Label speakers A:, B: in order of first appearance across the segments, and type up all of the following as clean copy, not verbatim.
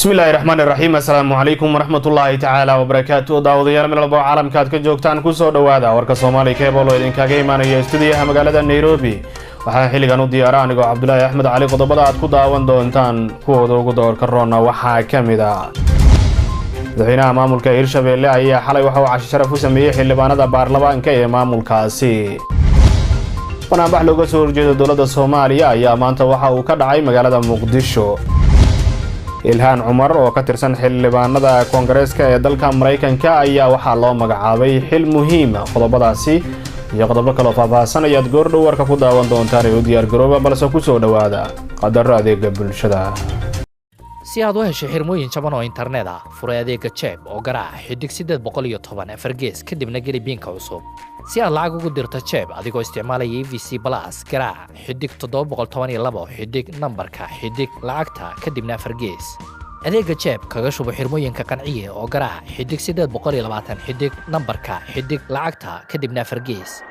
A: Bismillahi raxmaani raxiim. Assalaamu calaykum waraxmatullaahi tacaala wabarakaatu. Daawadayaal, meel walba oo caalamka aad ka joogtaan, kusoo dhowaada warka Soomaali Cable oo idinkaga imaanaya stuudiyaha magaalada Nairobi. Waxaa xilligan u diyaara anigoo Cabdulaahi Axmed Cali. Qodobada aad ku daawan doontaan kuwooda ugu doorka roona waxaa ka mid ah: madaxweynaha maamulka Hirshabelle ayaa xalay waxa uu cashi sharaf u sameeyey xildhibaanada baarlamaanka ee maamulkaasi. Banaanbax looga soo horjeeda dowladda Soomaaliya ayaa maanta waxa uu ka dhacay magaalada Muqdisho. Ilhaan Cumar oo ka tirsan xildhibaanada koongareeska ee dalka Maraykanka ayaa waxaa loo magacaabay xil muhiima. Qodobadaasi iyo qodobo kaloo faahfaahsan ayaad goordhow warka ku daawan doontaan ee u diyaar garooba, balse kusoo dhowaada qadaro adeega bulshada.
B: Si aad u hesho xirmooyin jaban oo internet ah, furay adeega Jeeb oo garaac *810 4, kadibna geli PIN-ka cusub. Si aad lacag ugu dirto Jeeb adigoo isticmaalaya EVC Plus, garaac *712 xidig nambarka xidig lacagta, kadibna 4. Adeega Jeeb kaga shubo xirmooyinka Qanciye oo garaac *820 xidig nambarka xidig lacagta, kadibna 4.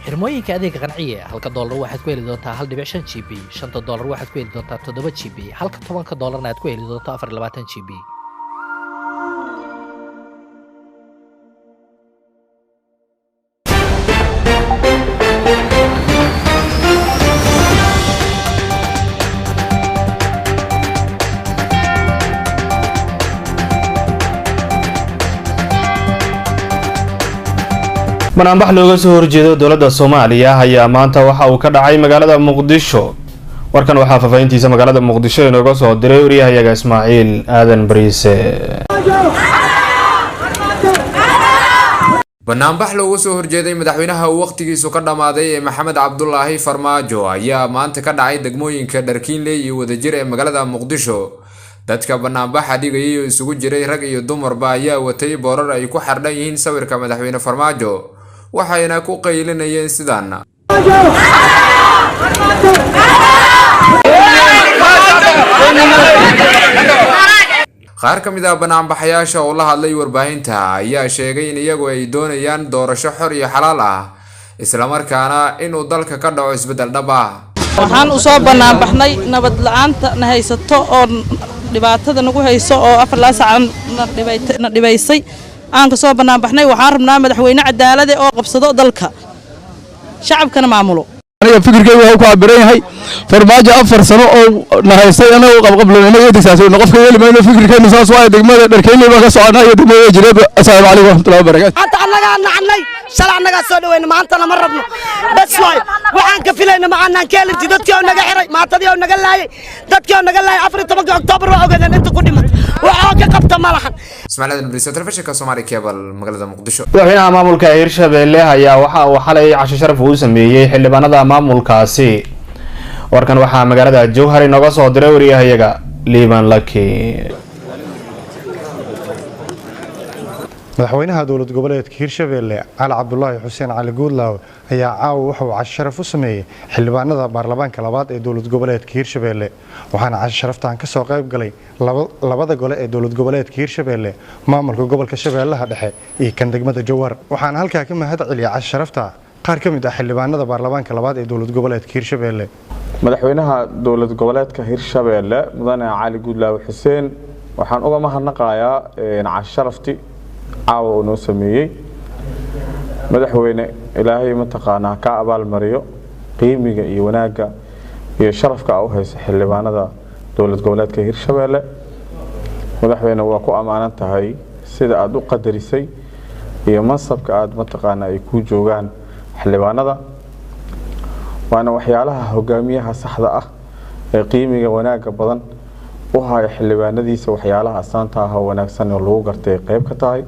B: Xirmooyinka adeega Qanciye, halka doolar waxaad ku heli doontaa 1.5 GB, shanta doolar waxaad ku heli doontaa 7 GB, halka 10-ka doolarna aad ku heli doonto 24 GB.
A: Banaanbax looga soo horjeedo dowladda Soomaaliya ayaa maanta waxa uu ka dhacay magaalada Muqdisho. Warkan waxaa faahfaahintiisa magaalada Muqdisho inooga soo diray wariyahayaga Ismaaciil Aadan Bariise.
C: Banaanbax looga soo horjeeday madaxweynaha uu waqtigiisu ka dhammaaday ee Maxamed Cabdulaahi Farmaajo ayaa maanta ka dhacay degmooyinka Dharkiinley iyo Wadajir ee magaalada Muqdisho. Dadka banaanbaxa dhigayay oo isugu jiray rag iyo dumarba ayaa watay boorar ay ku xardhan yihiin sawirka madaxweyne Farmaajo, waxayna ku qaylinayeen sidaan. Qaar ka mid ah banaanbaxayaasha oo la hadlay warbaahinta ayaa sheegay in iyagu ay doonayaan doorasho xor iyo xalaal ah, islamarkaana inuu dalka ka dhaco isbeddel dhab ah.
D: Waxaan u soo bannaanbaxnay nabad la'aanta na haysato oo dhibaatada nagu hayso oo 4 saac na dhibaysay aan ka soo bannaanbaxnay. Waxaan rabnaa madaxweyne cadaalade oo qabsado dalka, shacabkana maamulo.
E: Aniga fikirkayga wuxuu ku cabiran yahay Farmaajo 4 sano oo na haystay, anagu qabqablo inaga intasaasayno qofka yeeli mayno. Fikirkaynu saas waaye. Degmada Dharkeynley baan ka soconaa iyo degmada Jireed. Assalaamu calaykum waraxmatullahi wabarakaatu.
F: Maanta annagaa nacnay, shalay annagaa soo dhaweyna, maantana ma rabno. Bas waay, waxaan ka filayna ma aanaan ka helin. Jidadkii oo naga xiray, maatadii oo naga laayay, dadkii oo naga laayay. 14-ka Oktoobar waa ogaadeen inta ku dhimatay, waxoo ka qabta ma lahan.
C: Ismaaciil Aadan Bariise, telefishinka Somali Cable, magaalada Muqdisho.
A: Madaxweynaha maamulka Hirshabelle ayaa waxa uu xalay casho sharaf uu sameeyey xildhibaanada maamulkaasi. Warkan waxaa magaalada Jowhar inooga soo diray wariyahayaga Liiban Laki.
G: Madaxweynaha dowlad goboleedka Hirshabeelle Cali Cabdulaahi Xuseen Cali Guudlaawe ayaa caawa wuxuu casho sharaf u sameeyey xildhibaanada baarlamaanka labaad ee dowlad goboleedka Hirshabeelle. Waxaana casho sharaftan kasoo qayb galay labada gole ee dowlad goboleedka Hirshabeelle, maamulka gobolka Shabeellaha Dhexe iyo kan degmada Jowhar. Waxaana halkaa ka mahad celiyay casho sharafta qaar ka mid ah xildhibaanada baarlamaanka labaad ee dowlad goboleedka Hirshabeelle.
H: Madaxweynaha dowlad goboleedka Hirshabeelle, mudane Cali Guudlaawe Xuseen, waxaan uga mahadnaqayaa casho sharafti caawa uu noo sameeyey. Madaxweyne, Ilaahay mataqaanaa ka abaalmariyo qiimiga iyo wanaagga iyo sharafka a u haysa xildhibaanada dowlad goboleedka Hirshabeelle. Madaxweyne, waa ku ammaanan tahay sida aada u qadarisay iyo mansabka aada mataqaanaa ay kuu joogaan xildhibaanada, waana waxyaalaha hogaamiyaha saxda ah ee qiimiga wanaagga badan u haya xildhibaanadiisa. Waxyaalaha asaanta ah oo wanaagsan oo lagu gartay qayb ka tahay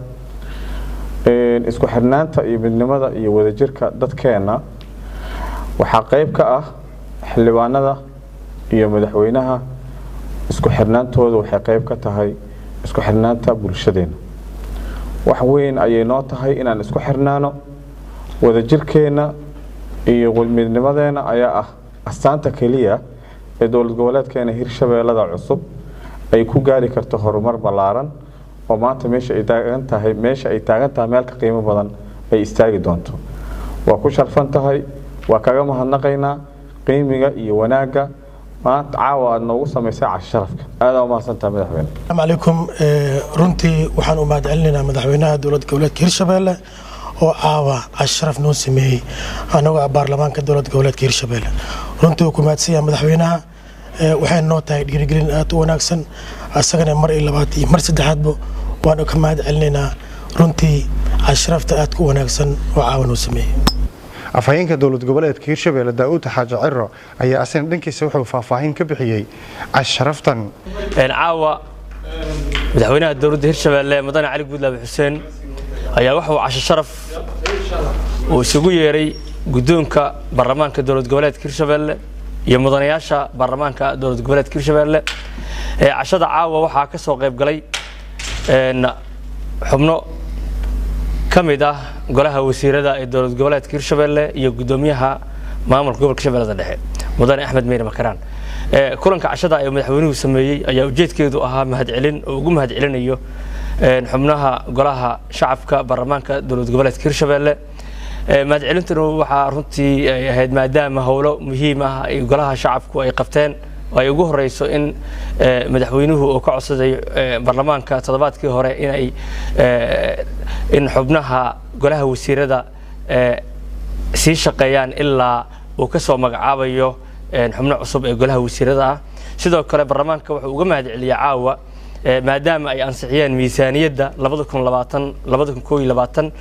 H: isku xirnaanta iyo midnimada iyo wadajirka dadkeena. Waxaa qayb ka ah xildhibaanada iyo madaxweynaha isku xirnaantooda, waxay qayb ka tahay isku xirnaanta bulshadeena. Wax weyn ayay noo tahay inaan isku xirnaano. Wadajirkeena iyo midnimadeena ayaa ah astaanta keliya ee dowlad goboleedkeena Hirshabeellada cusub ay ku gaari karto horumar ballaaran, oo maanta meesha ay taagan tahay, meesha ay taagan tahay meel ka qiimo badan ay istaagi doonto. Waa ku sharfan tahay, waa kaga mahadnaqaynaa qiimiga iyo wanaagga Maanta caawa aad noogu samaysay casho sharafka, aadaa umahadsantaha, madaxweyne.
I: Asalaamu calaykum. Runtii waxaan u mahadcelinaynaa madaxweynaha dowlad goboleedka Hirshabelle oo caawa casho sharaf noo sameeyey anagoo ah baarlamaanka dowlad goboleedka Hirshabelle. Runtii wuu ku mahadsan yahay madaxweynaha. Waxay noo tahay dhiirigelin aad u wanaagsan. Asagana mar iyo labaad iyo mar saddexaadba waanu ka mahad celinaynaa runtii casho sharafta aad ku wanaagsan oo caawa noo sameeyey.
G: Afhayeenka dowlad goboleedka Hirshabelle, Daa'uud Xaaji Ciro, ayaa asina dhankiisa wuxuu faahfaahin ka bixiyey casharaftan.
J: Caawa madaxweynaha dowladda Hirshabelle, mudane Cali Guudlaabe Xuseen, ayaa wuxuu casho sharaf uu isugu yeeray guddoonka baarlamaanka dowlad goboleedka Hirshabelle iyo mudanayaasha baarlamaanka dowlad goboleedka Hirshabelle. Cashada caawa waxaa ka soo qayb galay xubno ka mid ah golaha wasiirada ee dowlad goboleedka Hirshabelle iyo guddoomiyaha maamulka gobolka Shabeellada Dhexe, mudane Axmed Meyre Makaraan. Kulanka cashada ee madaxweynuhu sameeyey ayaa ujeedkeedu ahaa mahadcelin oo ugu mahadcelinayo xubnaha golaha shacabka baarlamaanka dowlad goboleedka Hirshabelle. Mahadcelintuna waxaa runtii ay ahayd maadaama howlo muhiim ah ay golaha shacabku ay qabteen oo ay ugu horeyso in madaxweynuhu uu ka codsaday baarlamaanka toddobaadkii hore inay in xubnaha golaha wasiirada sii shaqeeyaan ilaa uu ka soo magacaabayo xubno cusub ee golaha wasiirada ah. Sidoo kale baarlamaanka wuxuu uga mahadceliyey caawa maadaama ay ansixiyeen miisaaniyadda 2020 2021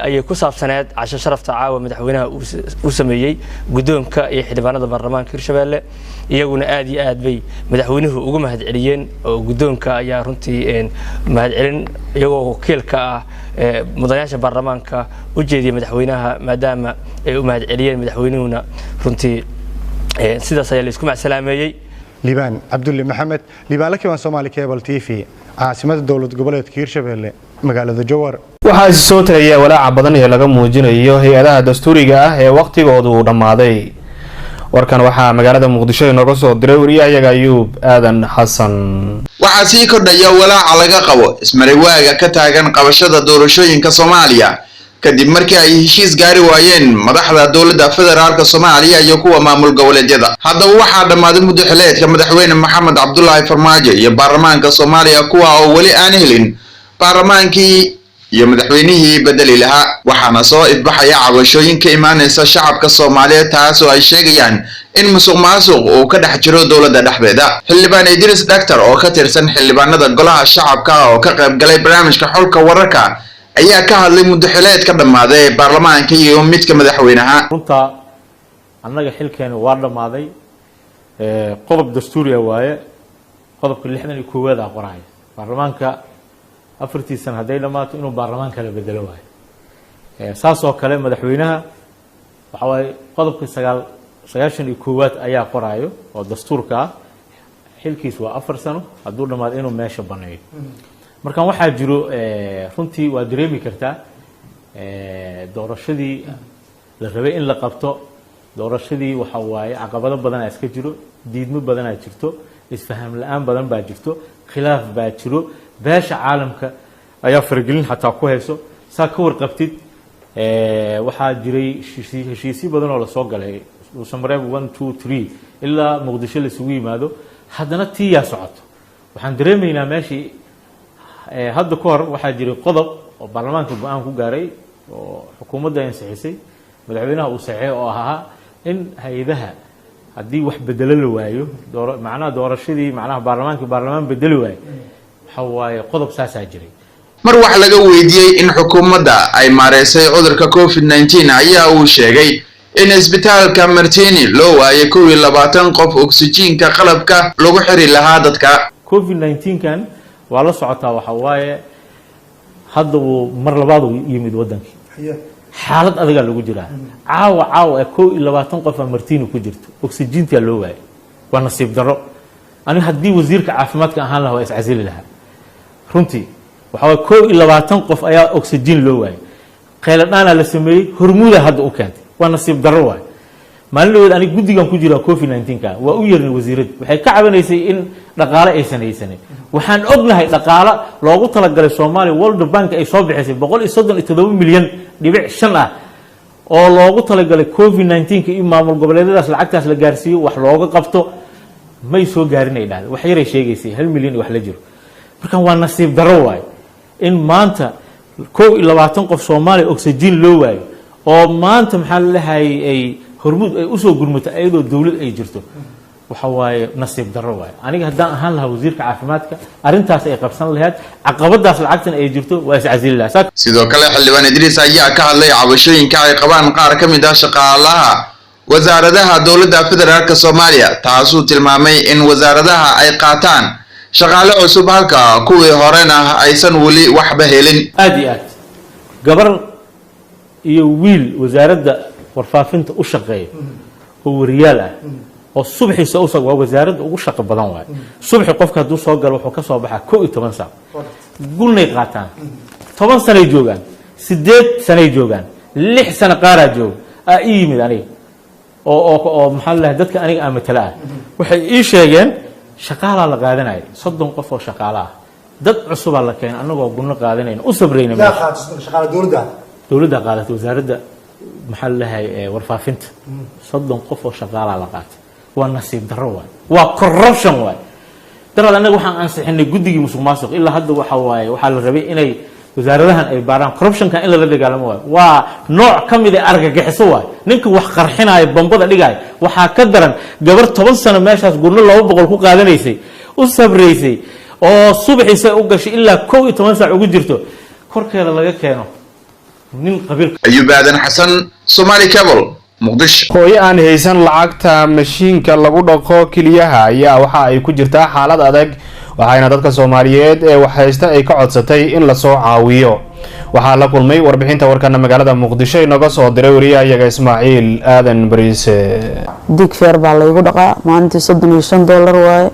J: ayay ku saabsaneed casho sharafta caawa madaxweynaha uu sameeyey guddoonka iyo xildhibaanada baarlamaanka Hirshabelle. Iyaguna aad iyo aad bay madaxweynuhu uga mahadceliyeen oo guddoonka ayaa runtii mahadcelin iyagoo wakiilka ah mudanayaasha baarlamaanka u jeediyey madaxweynaha maadaama ay u mahadceliyeen madaxweynuhuna. Runtii sidaas ayaa la isku macsalaameeyey.
G: Liibaan Cabdulli Maxamed, Liibaan Lakiban, Somali Cable TV, caasimada dowlad goboleedka Hirshabelle, magaalada Jowhar.
A: Waxaa is soo taraya walaaca badan ee laga muujinayo hay-adaha dastuuriga ah ee waqtigoodu uu dhammaaday. Warkan waxaa magaalada Muqdisho inooga soo diray wariyahayaga Ayuub Aadan Xasan.
K: Waxaa sii kordhaya walaaca laga qabo ismariwaaga ka taagan qabashada doorashooyinka Soomaaliya, kadib markii ay heshiis gaari waayeen madaxda dowladda federaalka Soomaaliya iyo kuwa maamul goboleedyada. Haddaba waxaa dhammaaday muddo xileedka madaxweyne Maxamed Cabdulaahi Farmaajo iyo baarlamaanka Soomaaliya, kuwa oo weli aan helin baarlamaankii iyo madaxweynihii bedeli lahaa. Waxaana soo ifbaxaya cabashooyin ka imaanaysa shacabka Soomaaliyeed, taas oo ay sheegayaan in musuq maasuq uu ka dhex jiro dowladda dhexdeeda. Xildhibaan Idris Dhaktar oo ka tirsan xildhibaanada golaha shacabka oo ka qayb galay barnaamijka xulka wararka ayaa ka hadlay muddo xileed ka dhammaaday ee baarlamaanka iyo midka madaxweynaha.
L: Runta annaga xilkeena waa dhammaaday. Qodob dastuuri ah waaye, qodobka 61aad ah qoraya baarlamaanka afartii sana hadday dhammaato inuu baarlamaan kala bedelo waayo. Saas oo kale madaxweynaha waxa waaye qodobka 91aad ayaa qoraayo oo dastuurka ah, xilkiis waa 4 sano, hadduu dhammaado inuu meesha baneeyo. Markan waxaa jiro, runtii waa dareemi kartaa, doorashadii la rabay in la qabto, doorashadii waxa waaye caqabado badanaa iska jiro, diidmo badanaa jirto, isfaham la-aan badan baa jirto, khilaaf baa jiro, beesha caalamka ayaa faragelin xataa ku hayso. Saa ka warqabtid, waxaa jiray heshiisyo badan oo lasoo galay, Dhuusamareeb 1, 2, 3, ilaa Muqdisho laisugu yimaado, haddana tii yaa socoto. Waxaan dareemaynaa meeshii hadda ka hor waxaa jiray qodob oo baarlamaanka go-aan ku gaaray oo xukuumadda ansixisay, madaxweynaha uu saxeey, oo ahaa in hay-adaha haddii wax bedelo la waayo, macnaha doorashadii, macnaha baarlamaanka baarlamaan bedeli waayo, waxa waaye qodob saasaa jiray.
K: Mar wax laga weydiiyey in xukuumadda ay maareysay cudurka COVID-19 ayaa uu sheegay in isbitaalka Martini loo waayay 21 qof oksijiinka qalabka lagu xiri lahaa dadka.
L: COVID-19 kan waa la socotaa, waxa waaye hadda uu mar labaad uu yimid waddankii, xaalad adagaa lagu jiraa. Caawa caawa ee 21 qof aa Martini ku jirto, oksijiintaa loo waayay, waa nasiib darro. Aniga haddii wasiirka caafimaadka ahaan lahaa waa iscasili lahaa runtii. Waxaa waye 21 qof ayaa oksijiin loo waayay, kheyladhaanaa la sameeyey, Hormuuda hadda u keentay, waa nasiib darro. Waay maalin dhaweed aniga guddigan ku jiraa COVID 19ka, waa u yeernay wasiiradda, waxay ka cabanaysay in dhaqaale aysan haysanin. Waxaan ognahay dhaqaale loogu talagalay Soomaaliya, World Bank ay soo bixisay, 137.5 milyan ah oo loogu talagalay COVID 19ka in maamul goboleedyadaas lacagtaas la gaarsiiyo, wax looga qabto. May soo gaarin ay dhahday, wax yaray sheegaysay, 1 milyan iyo wax la jiro. Markan waa nasiib darro waayo in maanta 21 qof Soomaaliya oxygen loo waayo, oo maanta maxaa la lahayay ay Hormuud ay usoo gurmato ayadoo dowlad ay jirto. Waxa waaye nasiib darro waayo. Aniga haddaan ahaan lahaa wasiirka caafimaadka, arrintaas ay qabsan lahayd, caqabadaas lacagtan ay jirto, waa iscasili lahaa.
K: Sidoo kale xildhibaan Idriis ayaa ka hadlay cabashooyinka ay qabaan qaar ka mid ah shaqaalaha wasaaradaha dowladda federaalka Soomaaliya, taasuu tilmaamay in wasaaradaha ay qaataan shaqaale cusub halka kuwii horena aysan weli waxba helin.
L: Aad iyo aad gabar iyo wiil wasaaradda warfaafinta u shaqeeya oo wariyaal ah oo subaxiisa usag, waa wasaaradda ugu shaqo badan waaye. Subaxi qofka hadduu soo galo, wuxuu ka soo baxaa 11 saac. Gunnay qaataan, 10 sanay joogaan, 8 sanay joogaan, 6 sano qaaraa jooga. Aa ii yimid aniga oo maxaa la dadka aniga aan matala ah, waxay ii sheegeen shaqaalaa la qaadanaya, 30 qof oo shaqaala ah, dad cusubaa la keenay, anagoo gunno qaadanayna u sabrayna. Dowladda qaadatay, wasaaradda maxaa la lahay warfaafinta, 30 qof oo shaqaalaa la qaatay. Waa nasiib darro waay, waa corruption waay. Daraad annaga waxaan ansixinay guddigii musuq maasuq. Ilaa hadda waxa waaye waxaa la rabay inay wasaaradahan ay baaraan corruptionka, in lala dagaalamo waayo. Waa nooc ka mid a argagixiso waayo. Ninka wax qarxinaayo, bambada dhigaayo, waxaa ka daran gabar 10 sano meeshaas gurno 200 ku qaadanaysay, u sabraysay, oo subaxiisa u gashay ilaa 11 saac ugu jirto, korkeeda laga keeno nin qabiil.
K: Ayuub Aadan Xasan, Somali Cable, Muqdisho.
A: Hooyo aan haysan lacagta mashiinka lagu dhaqo keliyaha ayaa waxa ay ku jirtaa xaalad adag, waxayna dadka Soomaaliyeed ee waxhaysta ay ka codsatay in lasoo caawiyo. Waxaa la kulmay warbixinta warkana magaalada Muqdisho inoga soo diray wariyahayaga Ismaaciil Aadan Bariise.
M: Digfeer baa laygu dhaqaa, maalintii $35 waaye.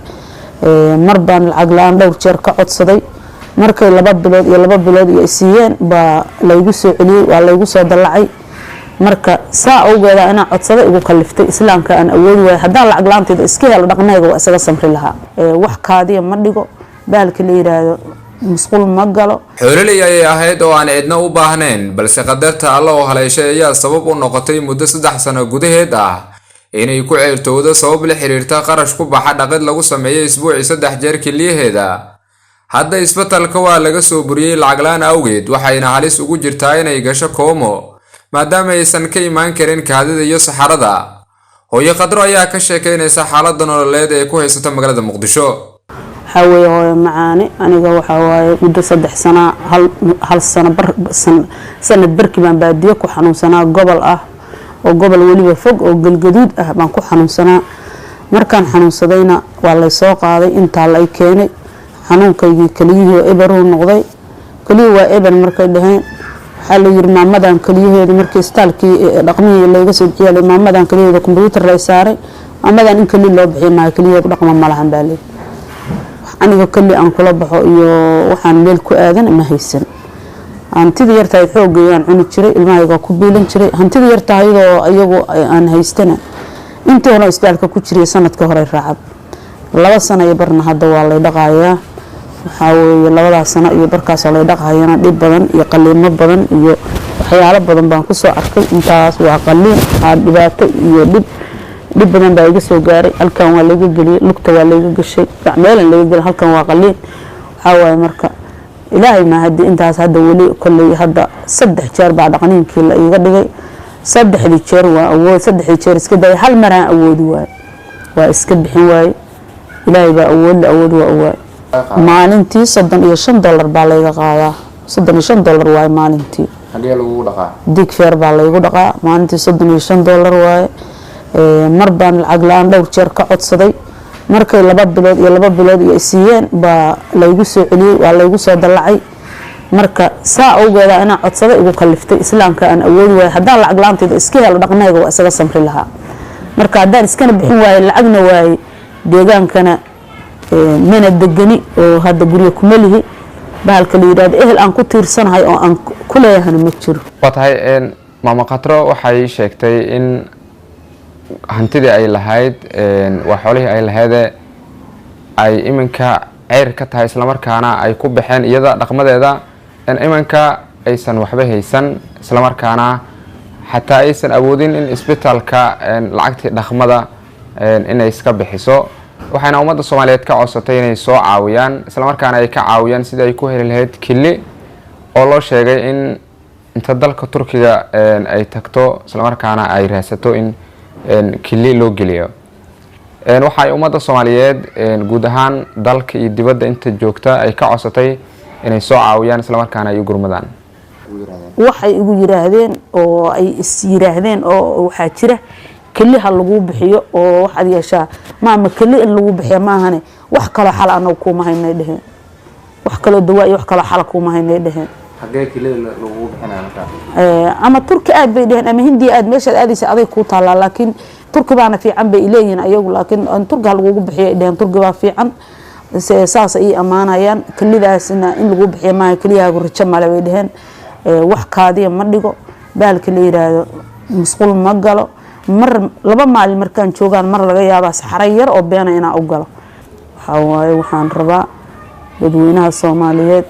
M: Mar baan lacag la-aan dhowr jeer ka codsaday. Markay 2 bilood iyo 2 bilood iyo isiiyeen baa laygu soo celiyey, waa laygu soo dallacay. Marka saa awgeeda inaa codsada igu kaliftay islaamka aan awoodi waaya. Haddaan lacag la-aanteeda iska helo dhaqnayga, waa isaga samri lahaa. Wax kaadiya ma dhigo, bahalka la yiraahdo musqul ma galo.
C: Xoololey ayay ahayd oo aan cidna u baahnayn, balse qadarta Alla oo haleeshay ayaa sabab u noqotay muddo 3 sano gudaheed ah inay ku ceyrtowdo sabab la xiriirta qarash ku baxa dhaqid lagu sameeyo isbuucii saddex jeer keliyaheeda. Hadda isbatalka waa laga soo buriyey lacaglaan awgeed, waxayna halis ugu jirtaa inay gasho koomo maadaama aysan ka imaan karin kaadida iyo saxarada. Hooyo Khadro ayaa ka sheekaynaysa xaaladda nololeed ee ku haysata magaalada Muqdisho.
M: Waxaa weeye, hooyo macaane, aniga waxaa waaye muddo 3 sana, hal sano bar, sanad barkii baan baadiyo ku xanuunsanaa, gobol ah oo gobol weliba fog oo Galgaduud ah baan ku xanuunsanaa. Markaan xanuunsadayna waa laysoo qaaday, intaa la i keenay. Xanuunkaygii keliyihii oo eberuu noqday. Keliyihii waa eber markay dhaheen, waxaa la yiri maamadan keliyaheeda, markii istaalkii dhaqmihii layga soo bixiyay, maamadan keliyaheeda kombyuutar lay saaray, maamadan in keli loo bixiyo maayo, keliyaheedu dhaqma ma lahan baa leeyahay. Aniga keli aan kula baxo iyo waxaan meel ku aadan ma haysan. Hantida yartahayd xoogayaan cuni jiray, ilmahayga ku biilan jiray. Hantida yartahayadoo iyagu aan haystana intii hore isbitaalka ku jiray sanadkii hore raacab. 2 sano iyo barna hadda waa lay dhaqayaa. Waxaa weeye labadaas sano iyo barkaasoo lay dhaqayana dhib badan iyo qaliimo badan iyo waxyaalo badan baan kusoo arkay. Intaas waa qaliin, waa dhibaato iyo dhib. Dhib badan baa iga soo gaaray. Halkan waa layga geliyey, lugta waa layga gashay, meelan laga gelay, halkan waa qaliin. Waxaa waaye marka Ilaahay ma hadii intaas hadda weli kolley hadda saddex jeer baa dhaqniinkii la iiga dhigay. Saddexdii jeer waa awood, saddexdii jeer iska dayay, hal maraan awoodi waaye, waa iska bixin waaye. Ilaahay baa awood la, awood waa waaye. Maalintii $35 baa layga qaadaa, $35 waaye maalintii.
C: Xagee lagugu dhaqaa?
M: Digfeer baa laygu dhaqaa, maalintii $35 waaye. Mar baan lacag la-aan dhowr jeer ka codsaday. Markay 2 bilood iyo 2 bilood iyo isiiyeen baa laygu soo celiyey, waa laygu soo dallacay. Marka saa awgeeda inaa codsada igu kaliftay islaamka aan awoodi waayo. Haddaan lacag la-aanteeda iska helo dhaqnayga, waa isaga samri lahaa. Marka haddaan iskana bixin waaye, lacagna waaye, deegaankana mana degani oo hadda guryo kuma lihi, bahalka la yidhahdo ehel aan ku tiirsanahay oo aan ku leeyahana ma jiro.
C: Waa tahay, maama Khatro waxay sheegtay in hantidii ay lahayd, waa xoolihii ay lahaydee, ay iminka ceyr ka tahay, islamarkaana ay ku baxeen iyada dhaqmadeeda, in iminka aysan waxba haysan, islamarkaana xataa aysan awoodin in isbitaalka lacagtii dhaqmada inay iska bixiso. Waxayna ummadda Soomaaliyeed ka codsatay inay soo caawiyaan, islamarkaana ay ka caawiyaan sidii ay ku heli lahayd kili oo loo sheegay in inta dalka Turkiga ay tagto, islamarkaana ay raadsato in kili loo geliyo. Waxay ummadda Soomaaliyeed guud ahaan dalka iyo dibadda inta joogta ay ka codsatay inay soo caawiyaan, islamarkaana ay u gurmadaan.
M: Waxay igu yiraahdeen oo ay is yiraahdeen oo waxaa jira keli ha lagu bixiyo oo waxaad yeeshaa maama keli in lagu bixiyo maahane, wax kaloo xal anagu kuuma haynay dheheen, wax kaloo dawaa iyo wax kaloo xala kuuma haynay dheheen.
C: Xagee kilida lagu bixinaya markaa?
M: Ama Turki aad bay dheheen ama Hindiya aad, meeshaad aadaysa aday kuu taallaa, laakiin Turki baana fiican bay leeyihiin ayagu, laakiin Turki ha lagugu bixiyo ay dheheen, Turki baa fiican, saas ay ammaanayaan. Kelidaasna in lagu bixiyo maaha, keliyahaagu rajo male bay dheheen. Wax kaadiya ma dhigo, bahalka la yiraahdo musqul ma galo, mar 2 maalin markaan joogaan mar laga yaabaa saxaro yar oo beena inaan u galo. Waxaa waaye waxaan rabaa dadweynaha Soomaaliyeed,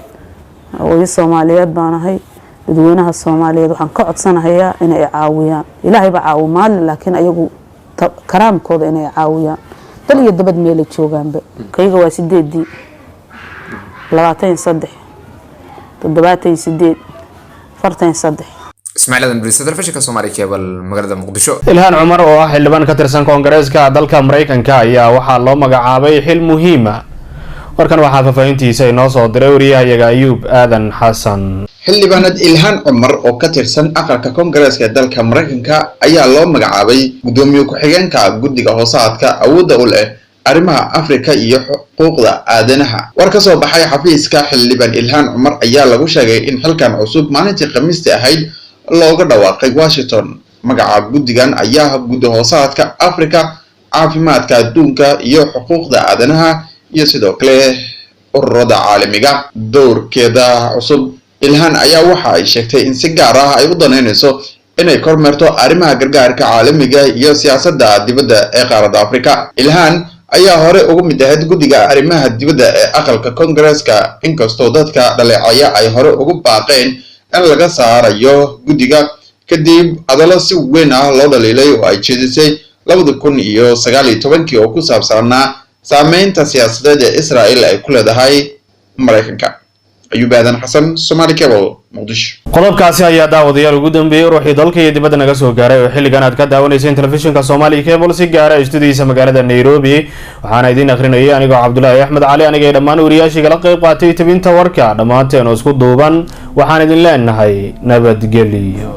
M: hooyo Soomaaliyeed baan ahay, dadweynaha Soomaaliyeed waxaan ka codsanayaa inay caawiyaan. Ilaahay baa caawimaad leh, laakiin ayagu karaamkooda inay caawiyaan, dal iyo dabad meelay joogaanba. Kayga waa 8 23 78 43.
C: Ismaaciil Aadan Bariis, telefishinka Soomaali Cable, magaalada Muqdisho.
A: Ilhaan Cumar oo ah xildhibaan ka tirsan Koongareeska dalka Mareykanka ayaa waxaa loo magacaabay xil muhiim ah. Warkan waxaa faahfaahintiisa inoo soo diray wariyahayaga Ayuub Aadan Xasan.
K: Xildhibaanad Ilhaan Cumar oo ka tirsan aqalka Koongareeska ee dalka Mareykanka ayaa loo magacaabay gudoomiye ku-xigeenka guddiga hoosaadka awoodda u leh arrimaha Afrika iyo xuquuqda aadanaha. War ka soo baxay xafiiska xildhibaan Ilhaan Cumar ayaa lagu sheegay in xilkan cusub maalintii Khamiistii ahayd looga dhawaaqay Washington. Magaca guddigan ayaa guddi hoosaadka Afrika, caafimaadka adduunka iyo xuquuqda aadanaha iyo sidoo kale ururada caalamiga. Dowrkeeda cusub Ilhaan ayaa waxa ay sheegtay in si gaar ah ay u danaynayso inay kormeerto arrimaha gargaarka caalamiga iyo siyaasadda dibadda ee qaaradda Afrika. Ilhaan ayaa hore ugu mid ahayd guddiga arrimaha dibadda ee aqalka Koongareeska, inkastoo dadka dhaleecaya ay hore ugu baaqeen in laga saarayo guddiga kadib hadallo si weyn ah loo dhaliilay oo ay jeedisay 2019 oo ku saabsanaa saameynta siyaasadeed ee Israel ay ku leedahay Mareykanka. Ayuub Aadan Xasan, Somali Cable, Muqdisho.
A: Qodobkaasi ayaa daawadayaal ugu dambeeyey ruuxii dalka iyo dibadda naga soo gaaray oo xilligan aad ka daawanayseen telefishinka Soomaali Cable si gaara istuudiyiisa magaalada Nairobi. Waxaana idiin akhrinayay anigoo Cabdulaahi Axmed Cali, aniga iyo dhammaan wariyaashii kala qayb qaatay tebinta warka, dhammaanteen oo isku duuban waxaan idin leenahay nabadgelyo.